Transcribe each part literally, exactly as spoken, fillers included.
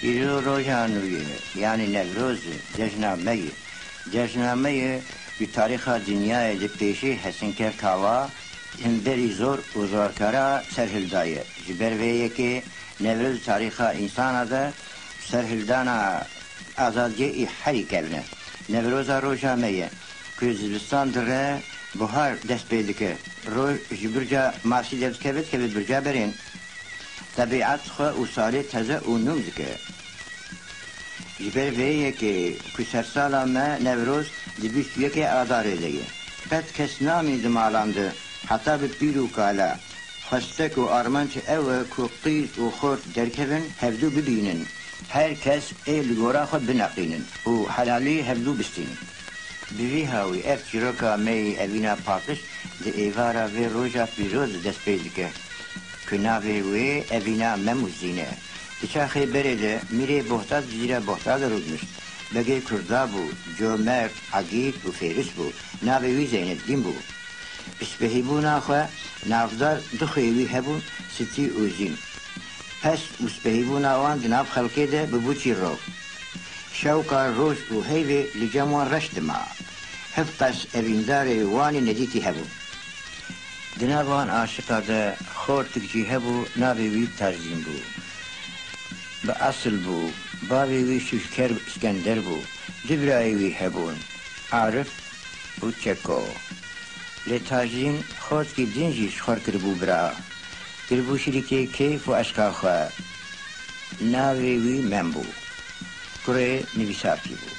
Îro roja nû ye, yanî Newroz e, cejna me ye. Cejna me ye, ku tarîxa dinyayê di pêşî Hesin Kertava himberî zor û zorkara serhildaye. Ji ber vê yekê Newroz tarîxa însana de serhildana azadiyê ê herî kevn e. Newroza roja me ye, ku zivistan dire, buhar dest pê dike. Roj ji birca masî derdikeve, dikeve birca berên. Tebîet xwe û salê teze û nû dike. Ji ber vê yekê ku sersala me Newroz di bîst û yekê Adarê de ye. Qet kes namîn di malan de, heta bi pîr û kala. Xwestek û armanc ew e ku qîz û xort derkevin, hevdû bibînin. Her kes ê li gora xwe bineqînin û helalî hevdû bistînin. Bi vî hawî ev çîroka me yî Evîna Paqiş di êvara vê roja pîroz de dest pê dike, ku navê wê Evîna Mem û Zîn e. Di çaxê berê de mîrê Boxtaz cizîra Boxtaz de rûdinişt. Begê Kurda bû, comert, egîd û fêris bû. Navê wî Zeynedîn bû. Bi spehîbûna xwe navdar du xwê wî hebûn, Sitî û Zîn. Pest û spehîbûna wan di nav xelkê de bibû çîrok. Şewqa roj û heyvê li cem wan reş dima. Hevqas evîndarê wan ê nedîtî hebûn. Di nav wan aşiqa de xortik jî hebû, navê wî Tajdîn bû. Bi esil bû. Bavê wî şûşker Îskender bû. Du birayê wî hebûn, Arif û Çeko. Lê Tajdîn xortikî din jî ji xwe re kiribû bira. Kiribû şirîkê keyf û eşqa xwe. Navê wî Mem bû. Kurê nivîsarkî bû.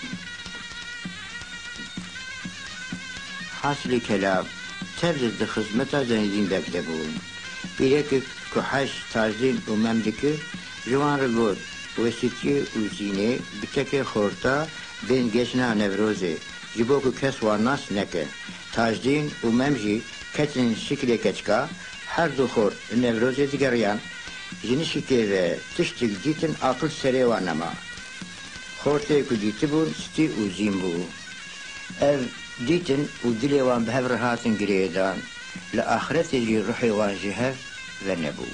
Hasilê kelam, tev de di xizmeta Zenedîn Beg de bûn. Pîrekek ku heş Tajdîn û Mem dikir, ji wan re got, wê Sitî û Zînê bi tekê xorta bên cejna Newrozê, ji bo ku kes wan nas neke. Tajdîn û Mem jî ketin şiklê keçika, her du xort li Newrozê digeriyan. Ji nişikê ve tiştek dîtin, aqil serê wan nema. Xortê ku dîtibûn Sitî û Zîn bû. Ev dîtin û dilê wan bi hev re hatin girêdan. Li axretê jî ruhê wan ji hev venebû.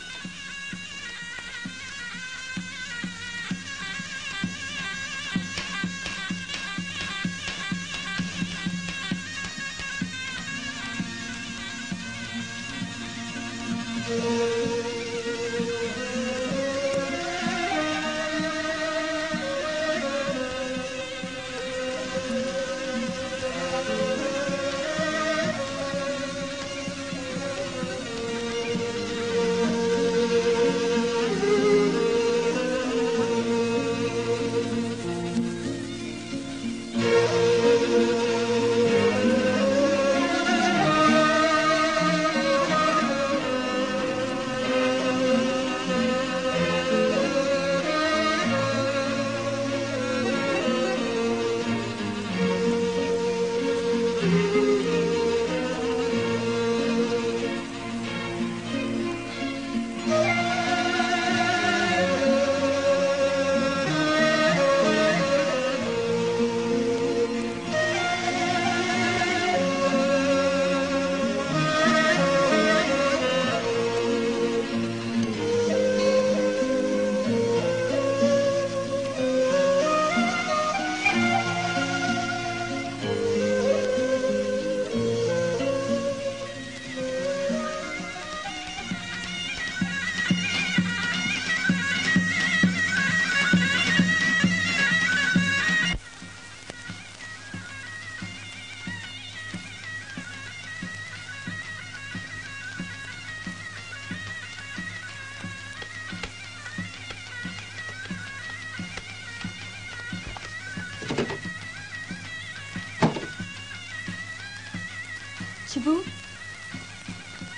Çi bû?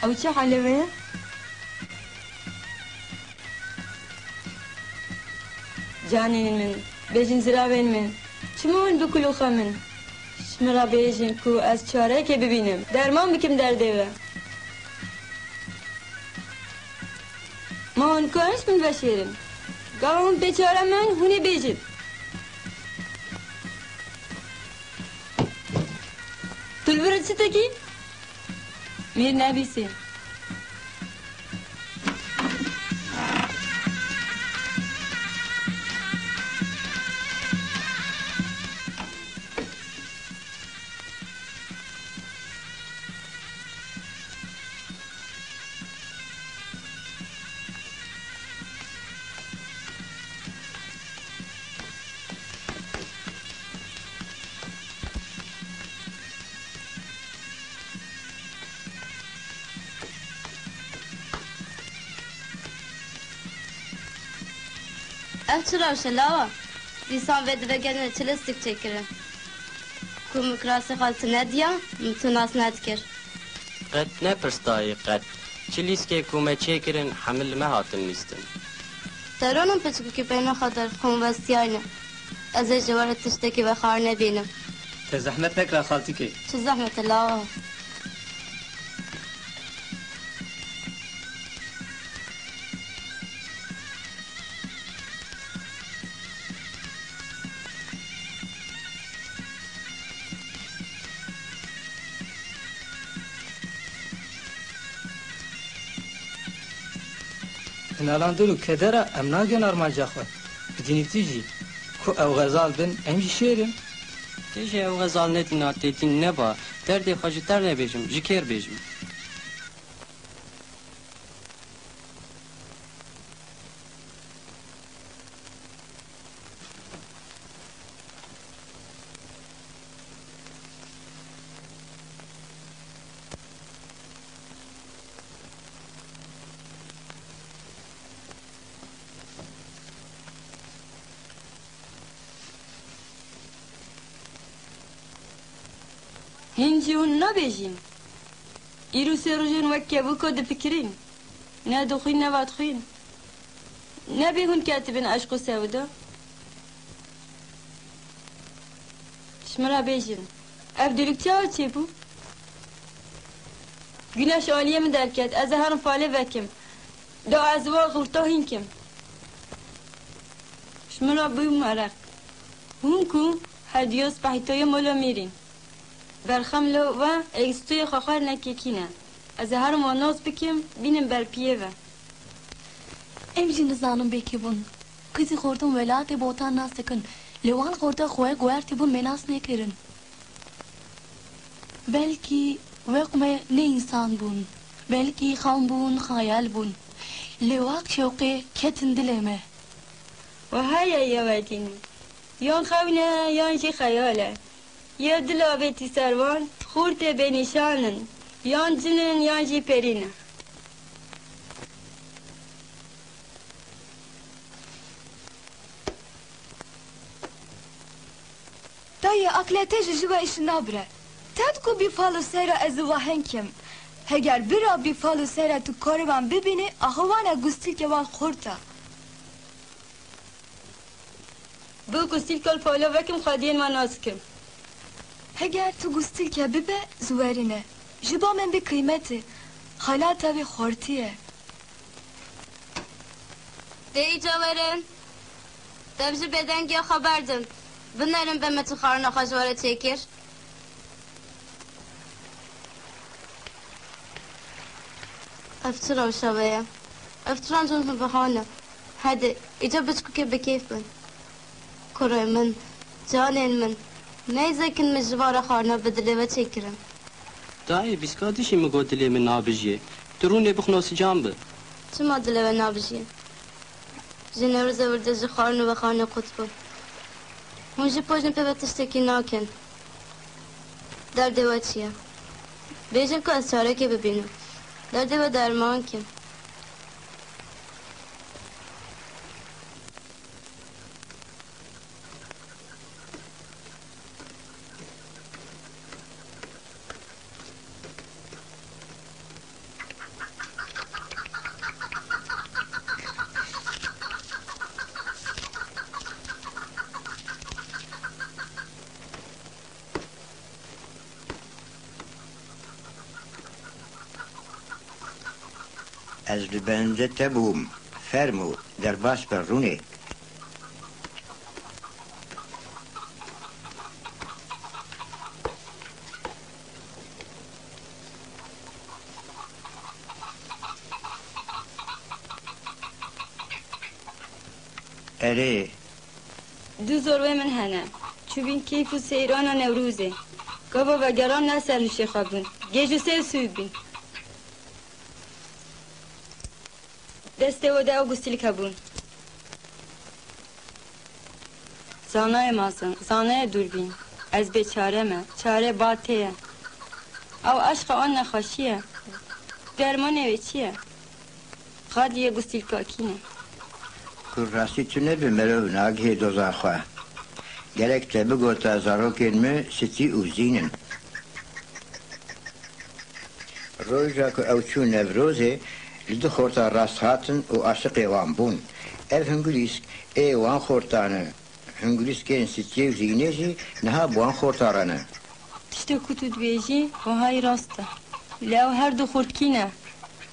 Ew çi hale we ye? Canên min, bêjin ziravên min, çima hûn bi kulûxa min? Ji min re bêjin ku ez çarekê bibînim, derman bikim derdê we. Ma hûn karin ji min veşêrin? Gava hûn bêçare me in, hûn ê bêjin. Tu li vir çi tekî? Mîr nebîsî. Ev çi rewş e lawa? Dîsan vê dibe gelê me çi lîstik çêkirin? Ku min kirasê xwe li tu nediya, min tu nas nedikir. Qet nepirs dayê, qet. Çi lîskê ku me çêkirin, hemil li me hatin nîstin. Te ronin piçkûkî peyna xwe derxwin westiyayne. Ez ê ji we re tiştekî vexar nebînim. Te zehmet nekira xaltîkê. Çi zehmet e lawa? Hinalan dir û kedera em nagên armanca xwe. Bi dînîtî jî, ku ew xezal bin, em jî şêr in. Tê jî ew xezal nedîna tê dîn neba, derdê xwe ji te nebêjim, ji kêr bêjim. Hîn jî hûn nabêjîn. Îro sê rojên wek kevûka dipikirîn. Ne dixwîn, ne vedixwîn. Nebê hûn ketibin eşq û sewda. Ji min re bêjin, ev dûlik çawa çêbû? Güneş aliyê min derket, ez ê herim falê vekim. Da ez wa xurta hîn kim. Ji min re bû meraq. Hûn ku her diyo spehîtoyê mola mîrîn. Berxem lo ve egistuyê xwe xwar nekekîne. Ez ê herim wa nas bikim, bînim ber piyê ve. Em jî nizanin bê kê bûn. Qîzî xortin welatê botan nas dikin. Lê wan xorta xwe guhertî bûn me nas nekirin. Belkî wek me ne însan bûn. Belkî xam bûn, xayal bûn. Lê wak şewqê ketin dilê me. Wiha ye yewedîn. Yan xewn e, yan jî xeyal e. Yê dil avêtî ser wan, xortê bênîşan in, yan cin in, yan jî pêrî ne. Dayê, aqilê te jî ji we îşin nabire. Te diku bî fal û seyra ez ê wahên kim. Heger bira bî fal û seyra tu karê wan bibînî, axa wan e gustîlkê wan xurt e. Bi gustîlka li pala vekim xwediyên me nas kim. Heger tu gustîlke bibe, ziwerîne. Ji ba min bi qîmet e. Xelata wî xortî ye. Dê îca werin. Dev ji bêdengiya xwe berdin. Binerin be me çi xarina xwe ji we re çêkir. Ev çi rewşa we ye? Ev çi rancon hevehane? Hede, îca biçkukê bi kêf bin. Kurê min, canên min, neyzêkin min ji vara xarina bi dilê we çêkirin. Dayê, bîska dişî min got dilê min nabijiyê. Tu rûnê bixwe nosican bi. Çima dilê we nabijiyê? Ji Newroza wir de ji xwarin û vexwarinê qut bûn. Hûn jî pojên pê ve tiştekî nakin. Derdê we çi ye? Bêjin ku ez çarekê bibînim. Derdê we derman kim. Ez li bende te bûm. Fermo, derbas be, rûnê. Erê. Du zorwê min hene. Çûbîn keyf û seyrana Newrozê. Gava vegeran ne ser hişê xwe bûn. Gêj û sêr sû bîn. Destê we de ew gustîlk hebûn. Zanayê mezin, zanayê dûrbîn, ez bêçare me, çare ba tê ye. Ew eşq e an nexweşî ye. Dermanê wê çi ye? Xaliyê gustîlkakî ne. Ku rastî tune bi merov nagihê doza xwe. Gerek te bigota zarokên min sitî û zîn in. Roja ku ew çû Newrozê, li du xorta rast hatin û aşiqê wan bûn. Ev hingulîsk ê wan xortan e. Hingulîskên sitiyê û zînê jî niha bi wan xorta re ne. Tiştê ku tu dibêjî, wahayî rast e. Lê ew her du xort kî ne?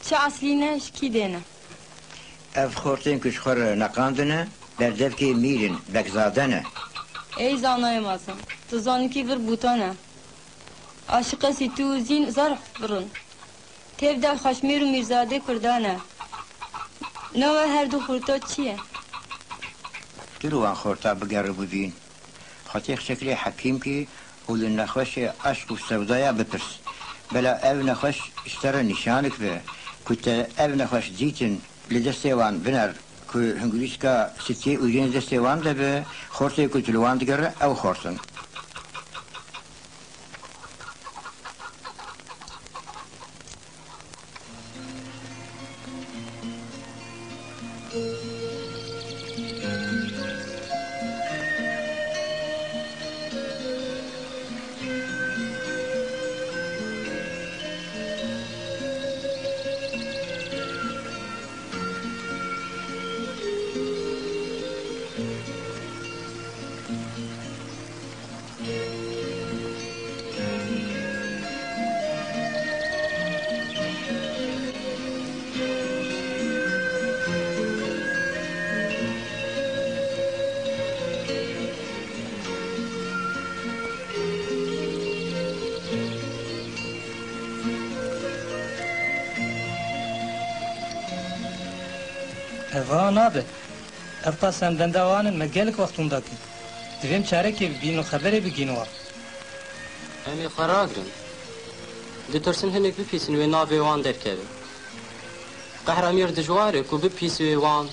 Çi eslî ne, ji kî dê ne? Ev xortên ku ji xwe re neqandine, berdevkê mîr in, bekzade ne. Ey zanayê mezin, tu zanî kî vir bûtan e. Aşiqê sitî û zîn zerf vir in. Têv de xweşmêr û mîrzadê kurdan e. Nava her du xorta çi ye? Tu li wan xorta biger û bibîn. Xwetê xçekirê hekîm kî û li nexweşê eşq û sewdaya bipirs. Bela ev nexweş ji te re nîşanik be ku te ev nexweş dîtin, li destê wan biner ku hingulîska sitiyê û zînê destê wan de be, xortê ku tu li wan digere ew xort in. Ev a nabe. Ev qas em benda wan in, me gelek wext winda kir. Divê em çarekê bibînin û xeberê bigîn wan. Em ê xwe ragirin. Ditirsin hinek bipîsin wê navê wan derkeve. Qehra mîr dijwar e ku bipîs wê wan.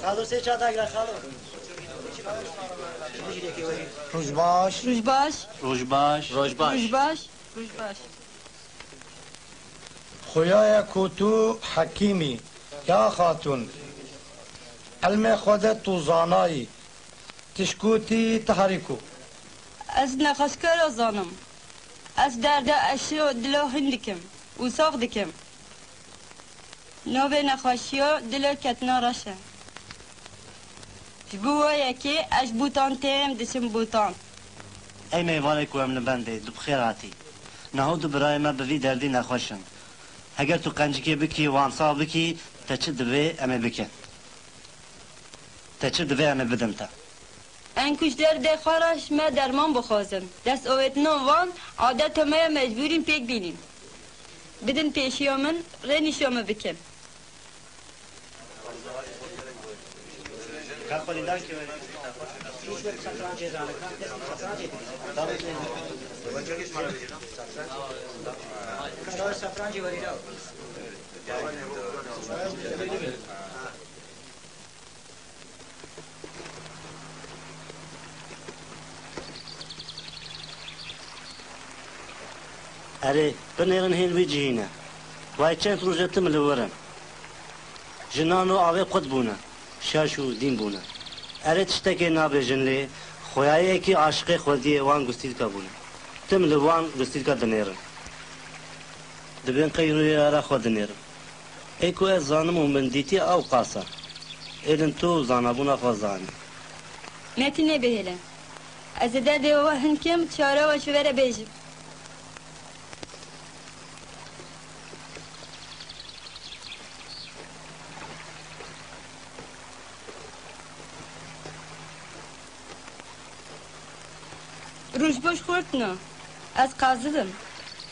Xalo, sê çata gira, xalo. Roj baş. Roj baş. Roj baş. Roj baş. Roj baş. Roj baş. Xweyaya ku tu hekîm î, ya xatûn, ilmê xwe de tu zanayî, tişkotî tu herî ku. Ez nexweşkara zanim. Ez derde eşiyo dilo hîn dikim û sax dikim. Navê nexweşiyo dilo ketina reş e. Ji bo wê yekê ez ji botan têm diçim botan. Ey mêvanê ku em li bendê, tu bi xêr hatî. Niha du birayê me bi vî derdî nexweş in. Heger tu qencikê bikî, wan sax bikî, te çi divê em ê bikin. Te çi divê em ê bidin te. Em ku ji derdê xwe re ji me derman bixwazin. Dest avêtina wan, adeta me ye mecbûrîn pêk bînîn. Bidin pêşiya min, rê nîşa min bikin. Erê, binêrin hên wî cihî ne. Vay çend roj e tim li wir in. Ji nan û avê qut bûne, şaş û dîn bûne. Erê tiştekê nabêjin lê Xoyayê yekî aşiqê xwediyê wan gustîlka bûne. Tim li wan gustîlka dinêrin. Dibên qey rûyê ara xwe dinêrin. Ê ku ez zanim û min dîtiye ew qas e. Êdin tu zanabûna xwe zanî. Metî nebihêle. Ez ê derdê we hin kim, çare we ji we re bêjim. Rojbaş xortno, ez qazid im.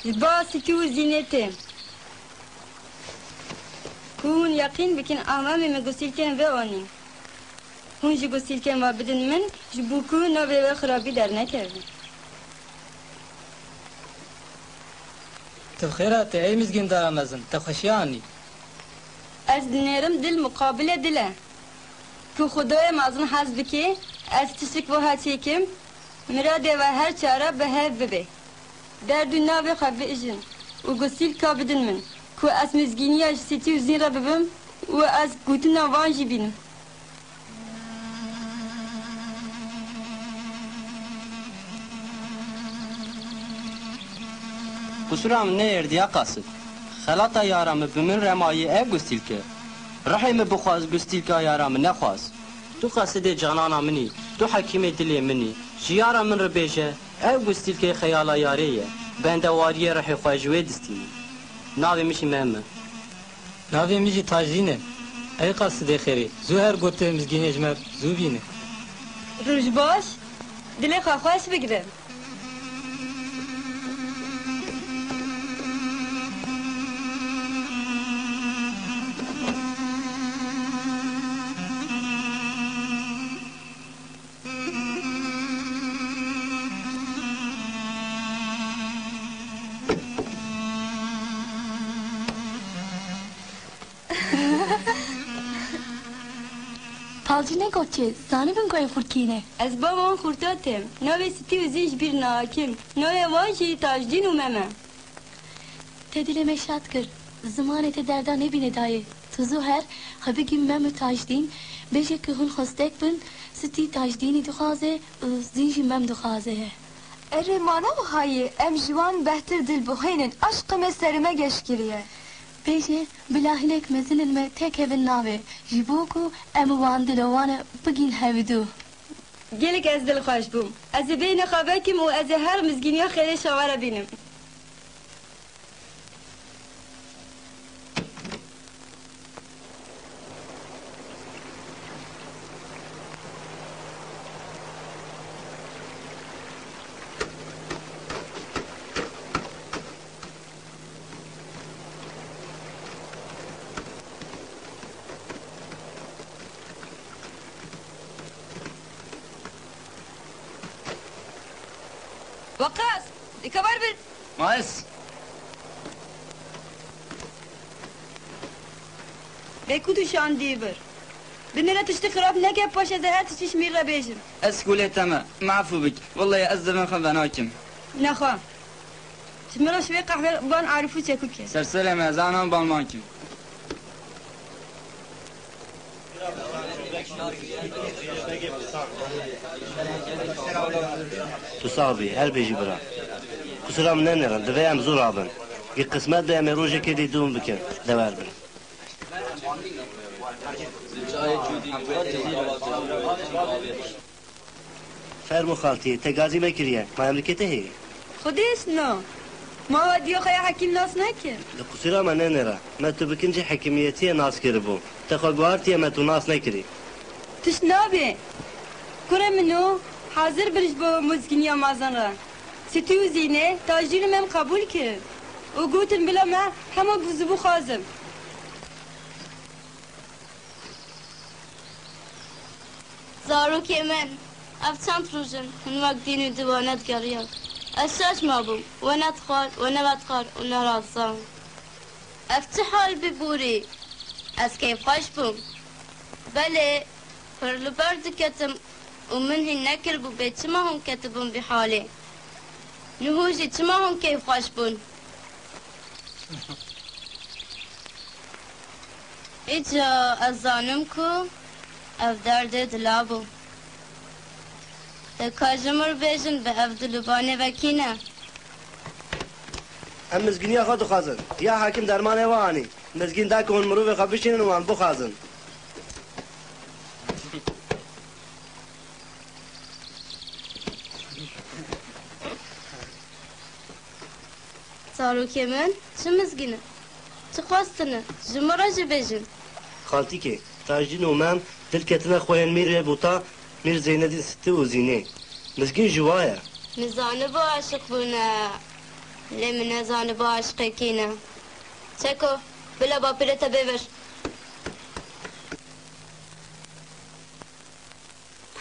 Ji ba Sitî û Zînê têm. Ku hûn yeqîn bikin, amamê min gusîlkên vê anîn. Hûn jî gusîlkên ve bidin min, ji bo ku navê we xirabî dernekeve. Tu bi xêr hatî ey mizgîndara mezin, te xweşiya anî. Ez dinêrim dil muqabilê dil e. Ku Xwedayê mezin hez bike, ez tiştik wiha çêkim, miradê we her çare bi hev bibe. Derd û navê xwe bijin û gusîlka bidin min, ku ez mizgîniya ji Sitî û Zîn re bibim û ez gotina wan jî bînim. Qusura min neyêrdiya qasid. Xelata yara min bi min re mayî ev gustîlk e. Rihê min bixwaz gustîlka yara min nexwaz. Tu qasidê canana min î, tu hekîmê dilê min î. Ji yara min re bêje, ev gustîlkê xeyala yarê ye. Bendewariyê rihê xwe ji wê distînim. Navê min jî Mem e. Navê min jî Tajdîn e. Ey qasidê xêrê, zû her gotê mizgînê ji me zû bîne. Roj baş, dilê xwe xweş bigire. Palcî ne goçê, zanibin ku ev xurt kî ne? Ez ba wan xurta tim. Navê Sitî û Zîn ji bîr nakim. Navê wan jî Tajdîn û Mem e. Te dilê me şad kir. Zimanê te derda nebîne dayê. Tu zû her, xwe bigî Mem û Tajdîn, bêje ku hûn xwestek bin, Sitî Tajdînî dixwaze û Zîn jî Mem dixwaze. Erê, ma ne wiha ye, em ji wan behtir dil bixwînin, eşqê me serê me geş kiriye. Bêje, bila hinek mezinên me têkevin navê, ji bo ku em û wan dilo wan e bigîn hevdû. Gelek ez dilxweş bûm. Ez ê bêhna xwe vekim û ez ê her mizgîniya xêrê şawara bînim. Weqas, dikevar bir. Ma ez. Bê ku tu şandî bir. Binêre tiştî xirab neke, paşê ez ê her tiştî ji mîr re bêjim. Ez kulê te me, mafû bik. Wellahî ez devên xwe venakim. Nexwe. Ji min re şivê qehwe ban Arîf û Çekû ke. Ser serê me, ez anan ban man kim. Tu sax bî, her bêjî bira. Qusura min nenêrin, divê em zû rabin. Gi qismet be em ê rojekê dî dûm bikin, dewer bin. Fermo xaltiyê, te gazî me kiriye, ma em li kê te heye? Xwedê şino. Ma we diya xwe ya hekîm nas nekir? Li qusîra me nenêre. Me tu bi kincê hekîmiyetiyê nas kiribû. Te xwe guhartiye me tu nas nekirî. Tişt nabe. Kurê min o, hazir bin ji bo mizgîniya mezin re. Sitî û Zînê, Tajdîn û Mem qebûl kirin. Û gotin bila me hema bi zû bixwazin. Zarokê min, ev çend roj in, hûn wek dîn û diwane digeriyan. Ez şaş mabûm, we nedixwar, we nevedixwar û nerazan. Ev çi hal bî borî? Ez keyfxweş bûm. Belê, pir li ber diketim û min hîn nekiribû bê çima hûn ketibûn vî halê. Niho jî çima hûn keyfxweş bûn? Îca ez zanim ku ev derdê dila bû. Ka ji mir bêjin bi ev dil û banê ve kî ne? Em mizgîniya xwe dixwazin. Ya hekim dermanê we anî. Mizgîn da ku hûn mirovê xwe bişînin û em bixwazin. Zarokê min, çi mizgîn e? Çi xwestine? Ji min re jî bêjin. Xaltîkê, Tajdîn û Mem dil ketine xweyên Mîrê Bûta, Mîr Zeynedîn Sitî û Zînê. Mizgîn ji wa ye. Min zanibo aşiq bûne. Lê min nezanibo aşiqê kî ne. Çeko, bila bapîrê te bê vir.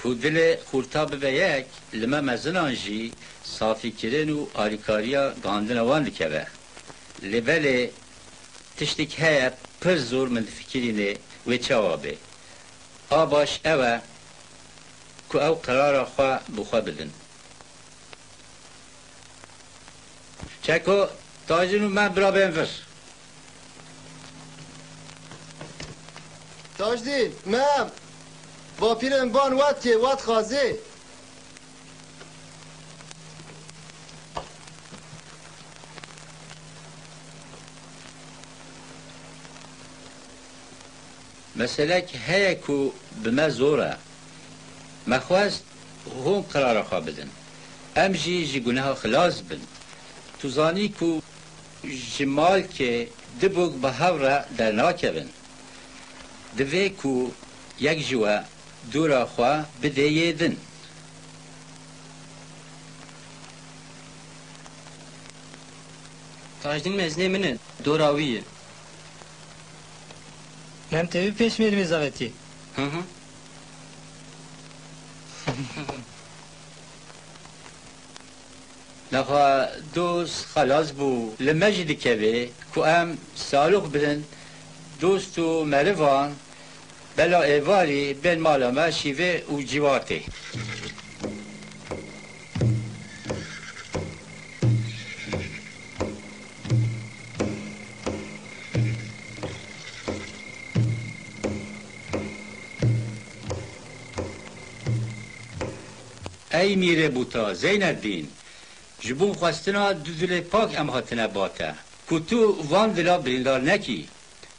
Ku dilê xurta bibe yek, li me mezinan jî safîkirin û alîkariya guhandina wan dikeve. Lê belê tiştek heye pir zor min difikirîne wê çawa be. A baş ew e ku ew qerara xwe bi xwe bidin. Çeko, Tajdîn û Mem bira bên vir. Tajdîn, Mem, bapîrên van we dikê, we dixwazê. Meselek heye ku bi me zor e. Me xwest hûn qerara xwe bidin. Em jî ji guneha xilas bin. Tu zanî ku ji malkê du bûk bi hev re dernakevin. Divê ku yek ji we dora xwe bidê yê din. Tajdîn mezinê min e, dora wî ye. Mem tevî pêş mêrmê zavetî. Hı hı. Naxa dost xelas bû. Li me jî dikeve ku em salûx bidin dost û merivan, bela êvarî bên mala me şîvê û cîwatê. Ey Mîrê Bûta, Zeyneddîn, ji bo xwestina du dilê pak em hatine ba te, ku tu van dila birîndar nekî.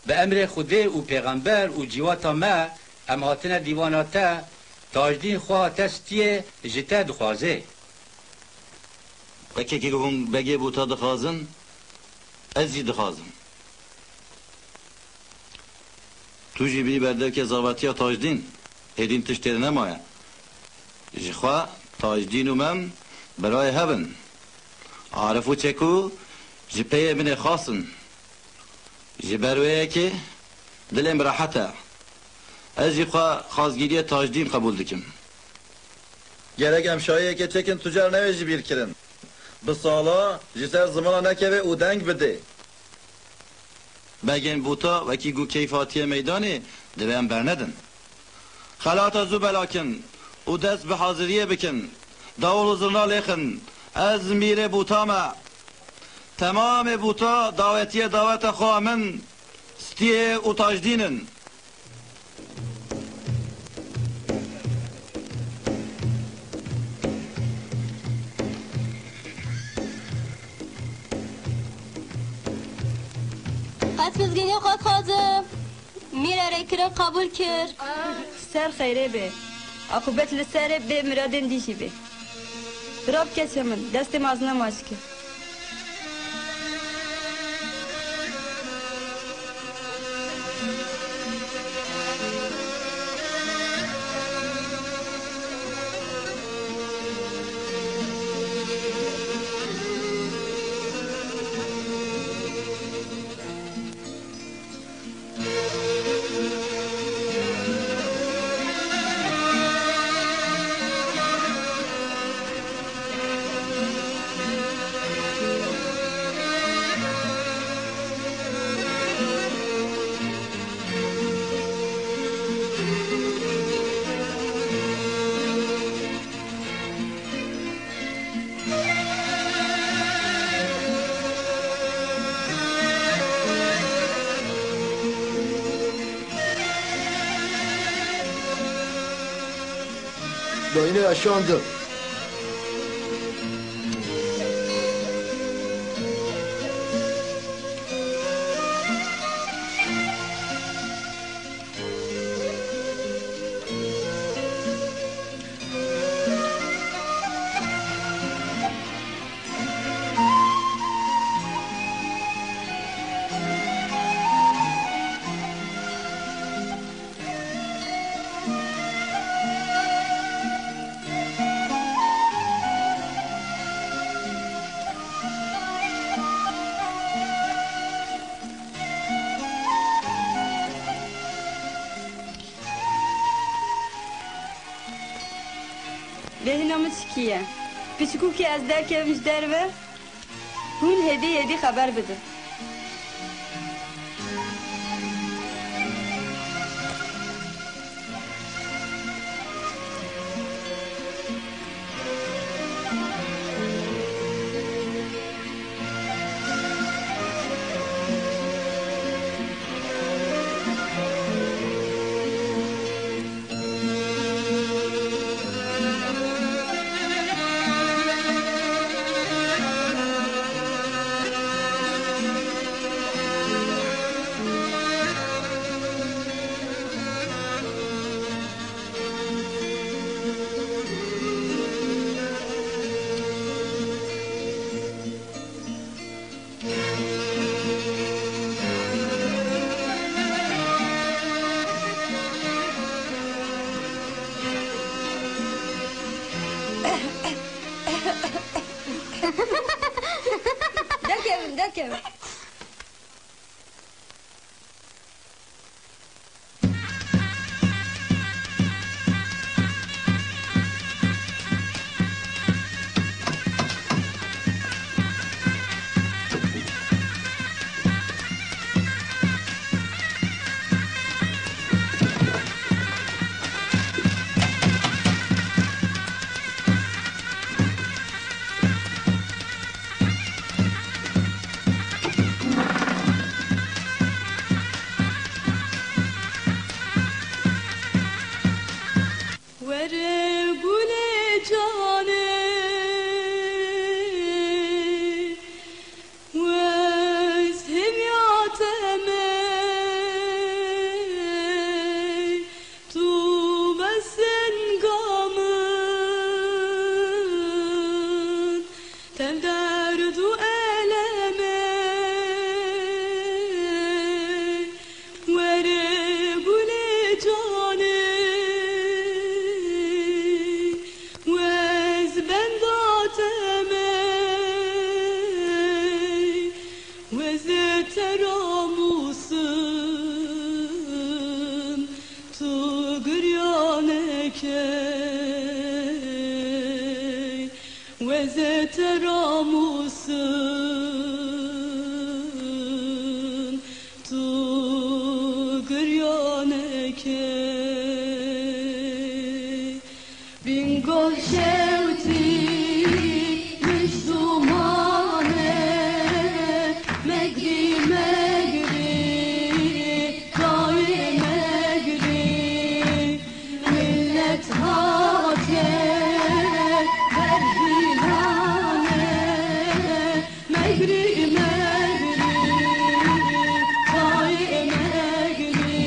Bi emrê Xwedê û pêxember û cîwata me, em hatine dîwana te, Tajdîn xweha te stiyê ji te dixwaze. Wekekî ku hûn begê Bûta dixwazin, ez jî dixwazim. Tu jî bî berdevkê zavetiya Tajdîn, êdîn tişt tê de nemaye. Jixwe Tajdîn û Mem birayê hev in. Arif û Çekû ji peyê min ê xas in. Ji ber wê yekê dilê min rehet e. Ez jî xwe xazgîriyê Tajdîn qebûl dikim. Gerek em şahiyekê çêkin tu car newê ji bîr kirin. Bi sala ji ser zimana nekeve û deng bidê. Begên Bûta wekî ku keyf hatiye meydanê, divê em bernedin. Xelata zû belakin û dest bi haziriyê bikin. Dawul û zirna lêxin. Ez Mîrê Bûta me. Temamê Bûta dawetiyê daweta xwe min, Stiyê û Tajdîn in. Ez mizgînê xwe dixwazim. Mîre rêkirin qebûl kir. Ser xeyrê be. Aqûbet li serê bê miradên dî jî be. Bira bi kesê min, destê mezina maç ke. Dayine yaşandı. Bêhna min çikî ye? Piçikûkê ez derkevim ji derve, hûn hêdî hêdî xeber bidin. Derkevin, derkevin. Were gulê canê, wez hêviya te me, tu besin gamin, tev derd û elemê. Were gulê canê, wez benda te me, wez te ramusim, tu girya neke. Weze te ramusin, tu girya neke. Bingol şewtî min ji dumane, megrî, megrî, dayê megrî. Millet hate berhîlane, megrî, megrî, tayê megrî.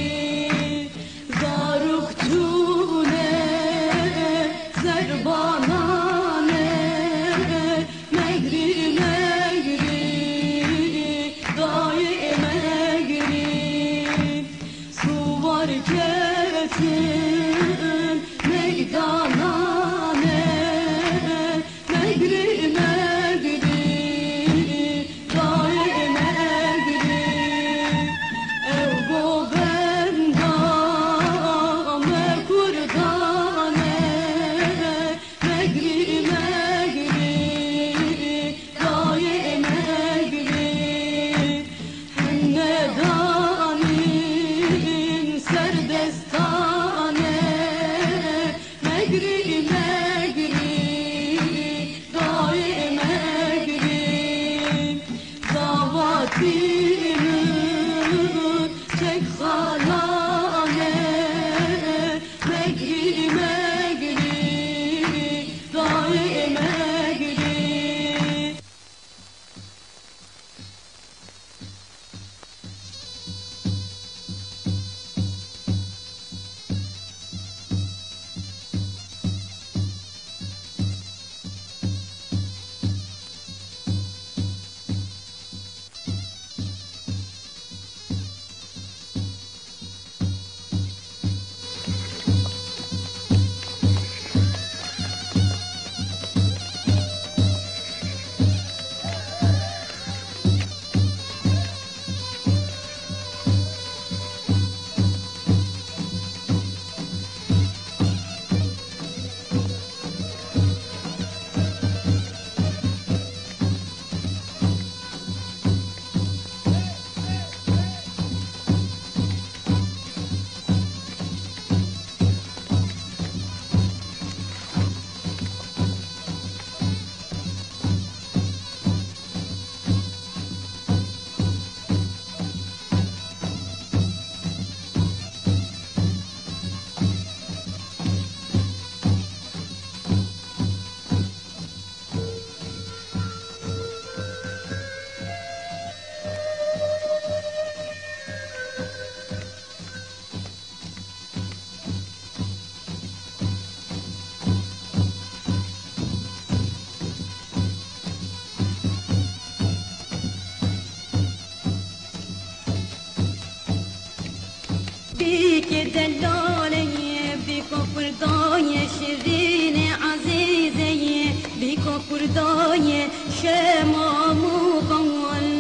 Bîkê delaleyê, bîko kurdayê, şirînê ezîzeyê, bîko kurdayê, şema mûkan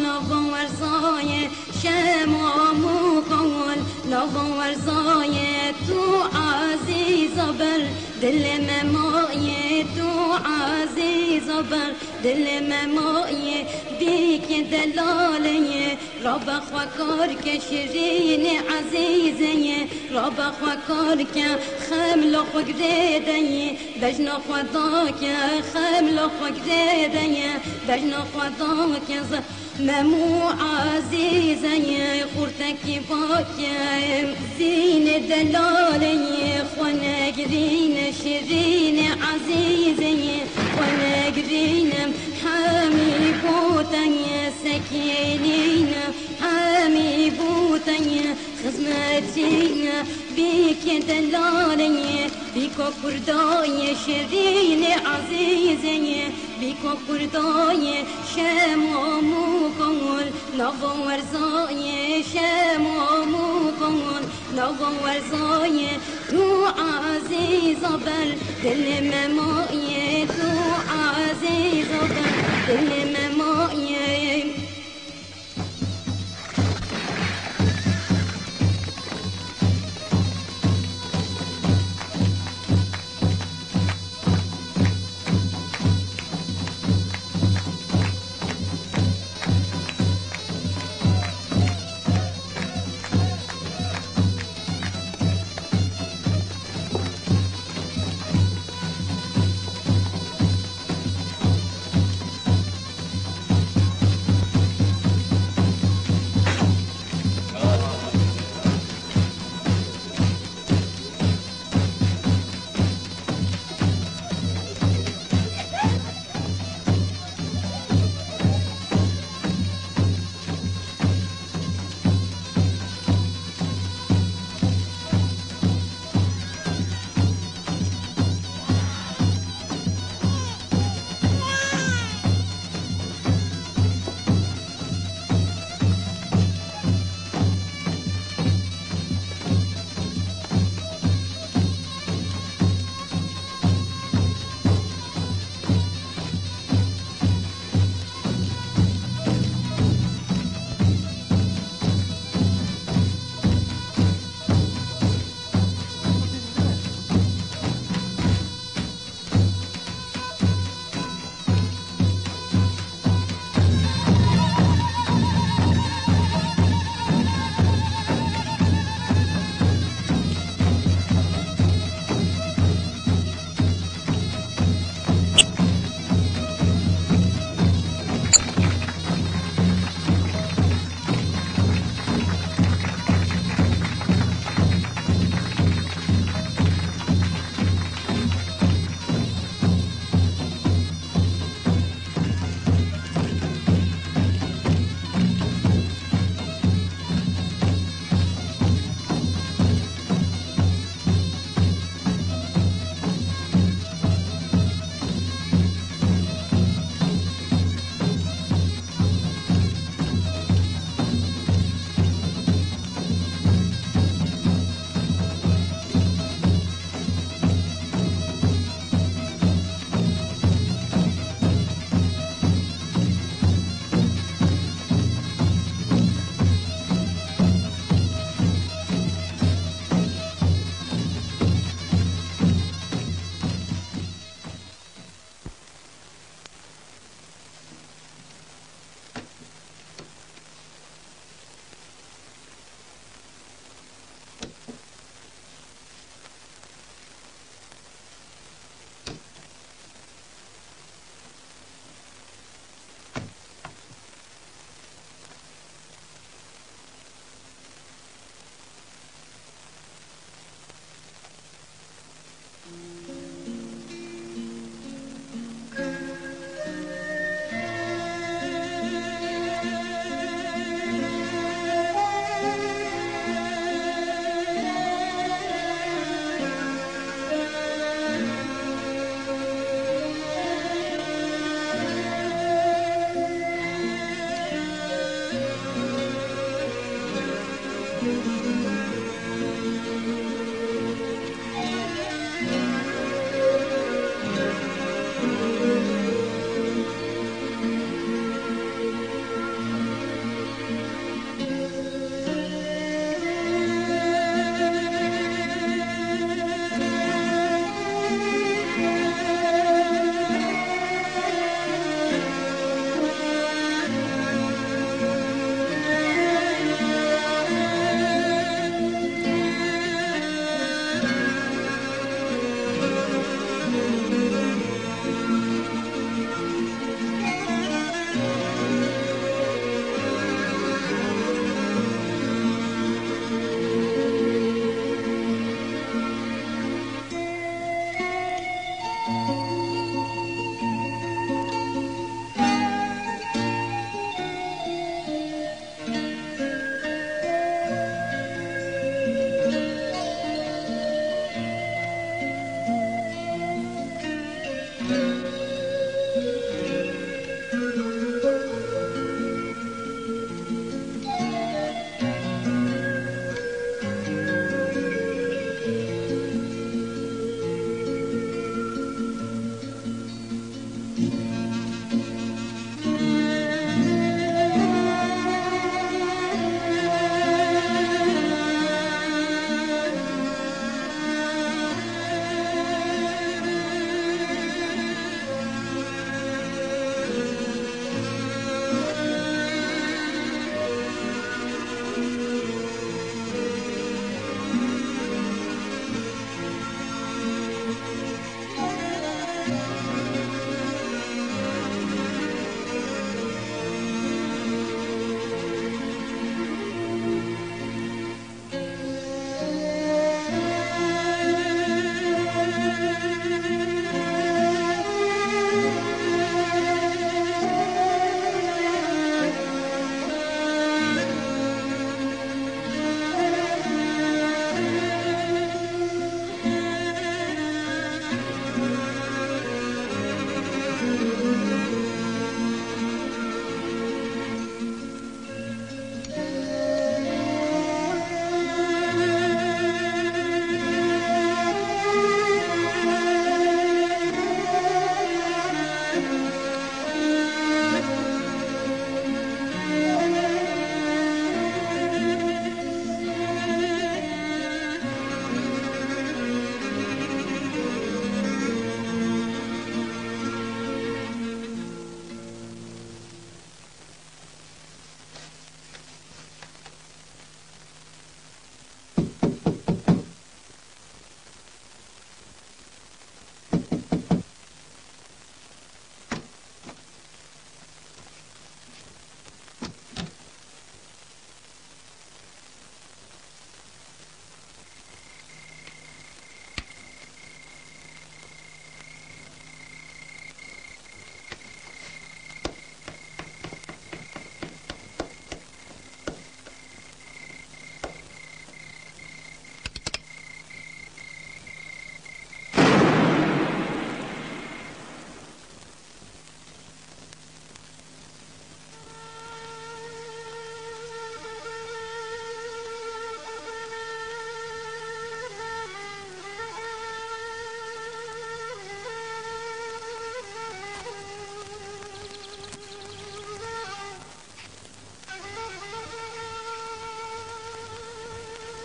nava werzayê, şema mûkan nava werzayê, tu ezîza ber dilê me mayê, tu ezîza ber dilê me mayê, bîkê delaleyê. Rabe xwe kar ke şirînê ezîzeyê, rabe xwe kar ke xemla xwe girêdeyê, bejna xwe da ke xemla xwe girêdeyê, bejna xwe da ke ze-, Memû ezîzeyê, xurtekî bakê, zînê delaleyê, xwe negirîne şirînê ezîzeyê, xwe negirîne hemî boteyê, sekînîne hemî boteyê, xizmetîne bîkê delaleyê, bîko kurdayê, şirînê ezîzeyê. Bîko kurdayê, şema mûkan nava werzayê, şema mûkan nava werzayê, tu ezîza ber dilê me mayê, tu ezîza ber dilê me mayê.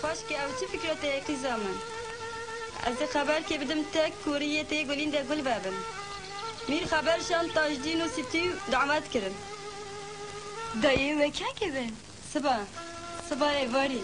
Xweşkê, ew çi fikro te ye qîza min? Ez ê xeberkê bidim te ku riyê tê gulîn de gul vebin. Mîr xeber şand Tajdîn û Sitî dawet kirin. Dayê we kengê bin? Siba, siba êvarî.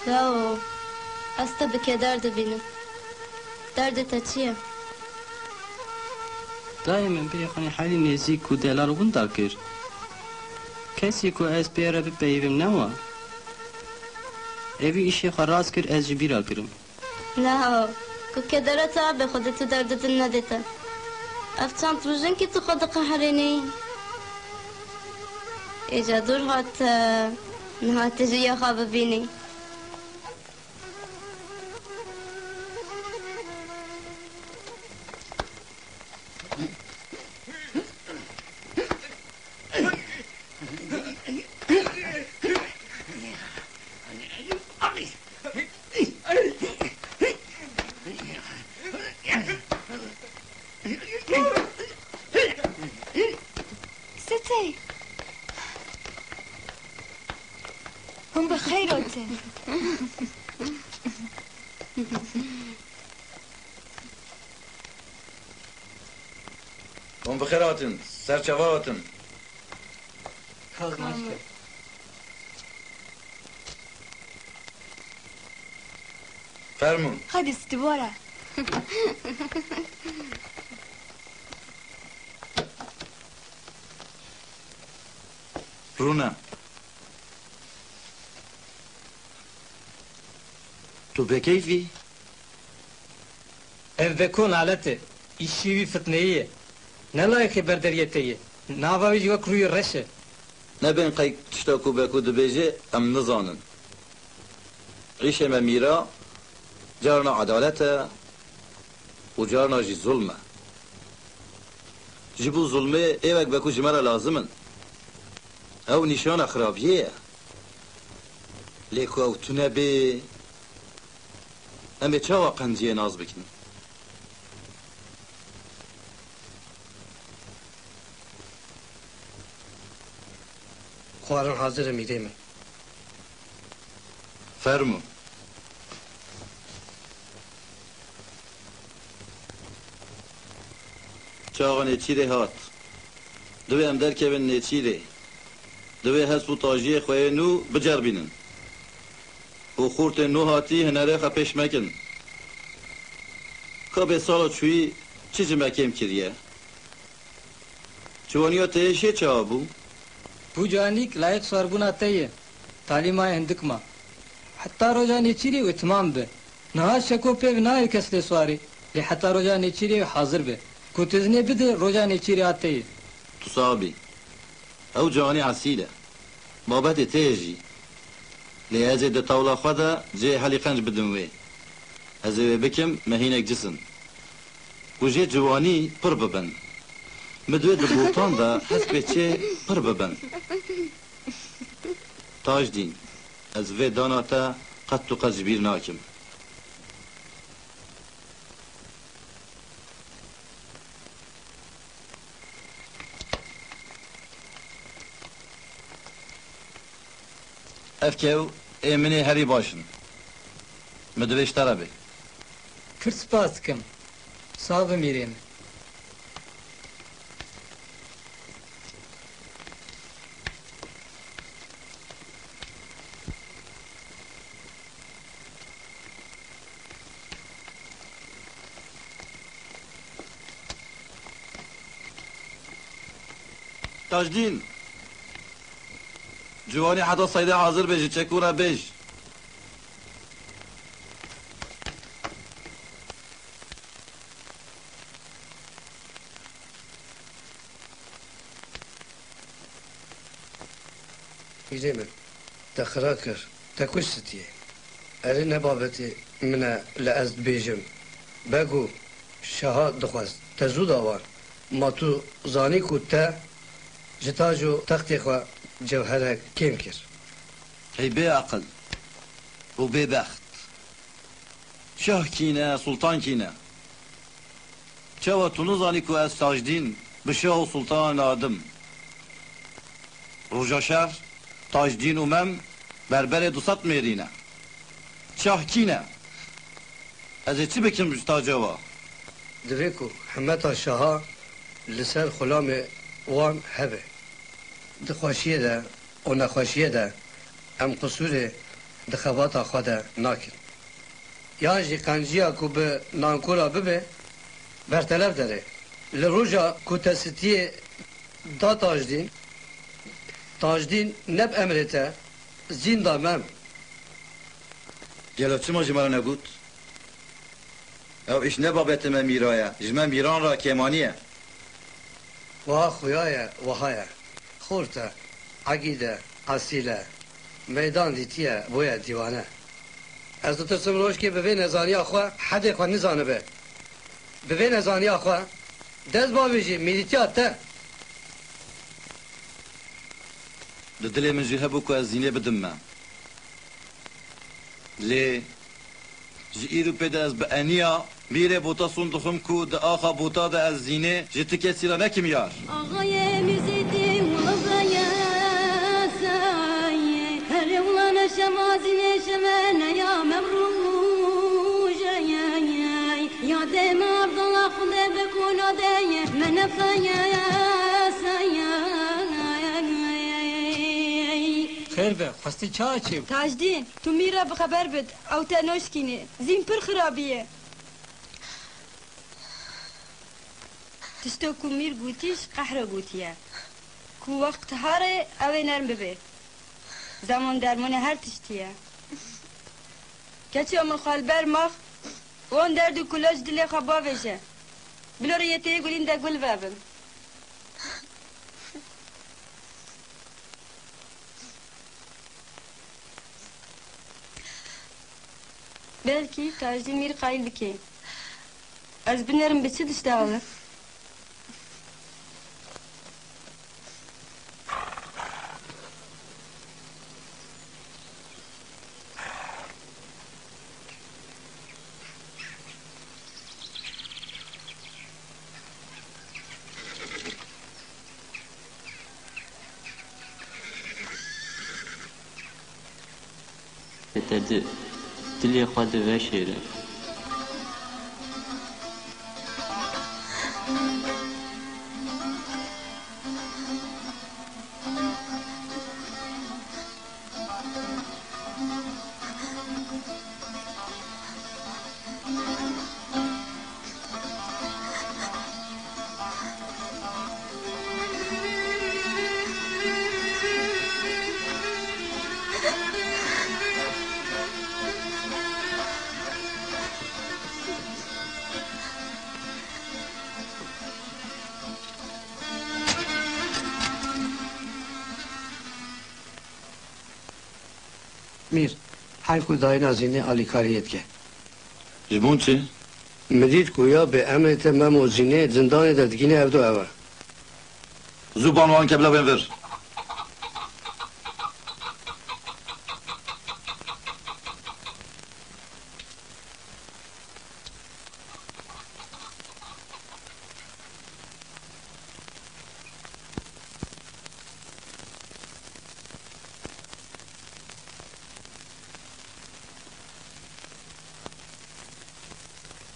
Yaw, ez te bi keder dibînim. Derdê te çi ye? Dayê min bêyê xwe nîhanî nêzîk û delal winda kir. Kesî ku ez pê re bipeyivim nema. Êvî îşê xwe rast kir, ez ji bîra kirim. Neha, ku kedera te abe xwe de tu derdê din nedê te. Ev çend rojin kî tu xwe diqeherînî. Êca dûr hate, niha tê jî ya xwe bibînî. Sitey. Hûn bi xeyr hatin. Hûn bi xêr hatin, ser çava hatin. Kaz naşke. Fermûn. Hadi Sitî, were. Rûne. Tu bêkeyf î? Ev Beko nalet e. Îşî wî fitneyî ye. Ne layîqê berderiyetê ye. Nava wî jî wek rûyê reş e. Nebên qey tişta ku Beko dibêje em nizanin. Îşê me mîra, carna edalet e û carna jî zulm e. Ji bo zulmê ê wek Beko ji me re lazim in. Ew nîşana xirabiyê ye. Lê ku ew tune bê, em ê çawa qenciyê nas bikin? Xwarin hazir e mîrê min. Fermû. Çaxa nêçîrê hat. Divê em derkevin nêçîrê. Divê hesp û tajiyê xwe yê nû biceribînin. Û xortên nû hatî hinerê xwe pêş me kin. Ka bê sala çûyî çi ji me kêm kiriye? Ciwaniya te yê şê çawa bû? Bû ciwanîk layiq swarbûna te ye. Talî ma ye hindik ma. Heta roja nêçîrê wê timam be. Niha şeko pê ve nayê kes lê swarî. Lê heta roja nêçîrê wê hazir be. Ku tu iznê bide, roja nêçîrê a te ye. Tu sax bî. Ew ciwanî esîl e. Babetê te ye jî. Lê ez ê di tewla xwe de cihê Helî Qenc bidim wê. Ez ê wê bikim mehînek cisim. Ku jê ciwanî pir bibin. Min divê di botan de hespê çê pir bibin. Tajdîn, ez vê dana te qet û qet ji bîr nakim. Ev kew ê min ê herî baş in. Min divê ji te re bê. Pir spas dikim. Sax be mîrê min. Tajdîn. Ciwanî heta seydê hazir be, ji çekû re bêj. Hîrê min, te xira kir, te kuşt stiyê. Erê ne babetê min e li ez dibêjim. Beg û şaha dixwest, te zû da wan. Ma tu zanî ku te ji tac û textê xwe cewherek kêm kir. Hey bêaqil û bêbext! Şah kî ne, sultan kî ne? Çawa tu nizanî ku ez Tacdîn bi şah û sultan nadim? Roja şer, Tacdîn û Mem berberê du sed mêrî ne. Şah kî ne? Ez ê çi bikim ji taca wa? Divê ku himeta şaha li ser xulamê wan hebe. Di xweşiyê de û nexweşiyê de em qisûrê di xebata xwe de nakin. Yan jî qenciya ku bi nankora bibe, bertelef dere. Li roja ku te stiyê da Tacdîn, Tacdîn ne bi emrê te, zîn da Mem. Gelo çima ji me re negot? Ew îş ne babetê me mîra ye, ji me mîran re kêmanî ye. Wiha xuya ye, wiha ye. Xort e, egîd e, esîl e. Meydan dîtiye, bûye dîwane. Ez ditirsim rojkê bi vê nezaniya xwe hedê xwe nizanibe. Bi vê nezaniya xwe dest bavêjî mîrîtiya te. Di dilê min jî hebû ku ez Zînê bidim me. Lê ji îro pê de ez bi eniya mîrê Botason dixwim ku di axa Bota de ez Zînê ji ti kesî re nekim yar. Axayê Mîrzêdî wazeye sey, herê wulane şema Zînê şemeneya mem rûjeye. Ya dê me Abdullah Xwedê bi kona de ye, me nefeye sey. Xêr be, xwestî çawa çêbû? Tacdîn, tu mîr re bi xeber bid, ew te noşkîne. Zîn pir xirabî ye. Tişto ku mîr gotî ji qehre gotiye. Ku wext hare ew ê nerm bibe. Zemon dermonê her tiştî ye. Keço min xwe li ber max wan derd û kula ji dilê xwe bavêje. Bilo rê yê tê yê gulîn de gul vebim. Belkî Tacdîn mîr qayîl bike. Ez binerim bi çi diştexile? Te di dilê xwe de veşêre. Mîr, heyf ku dayîna Zînê alîkariyê dike. Ji bo çi? Min dît ku ya bi emrê te Mem û Zînê zindanê de digîne ev du ev e. Zû ban wan ke bila bên vir.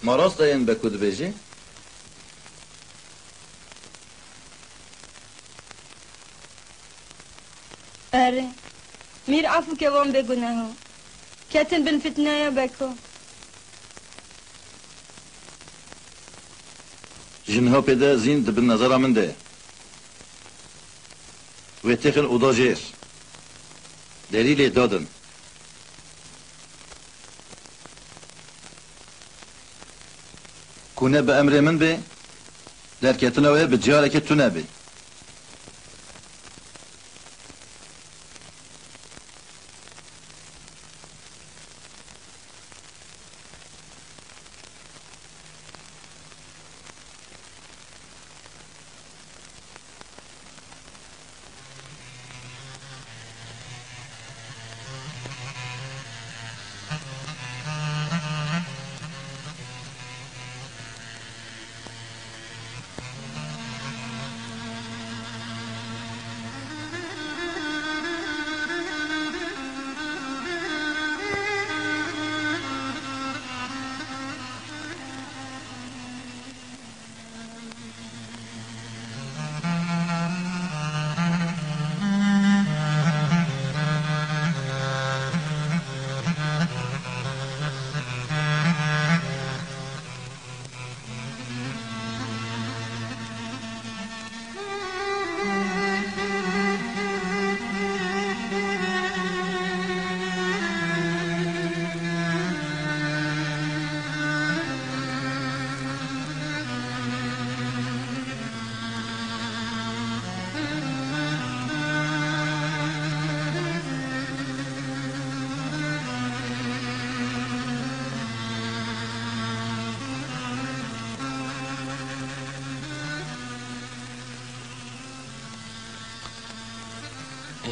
Ma rast e yên Beko dibêjî? Erê, mîr efû ke wan bêguneho ketin bin fitneya Beko. Ji niha pê de Zîn di bin nezara min de ye. Wê têxin oda jêr. Derî lê dadin. Ku ne bi emrê min bê, derketina wê bi careke tune bê.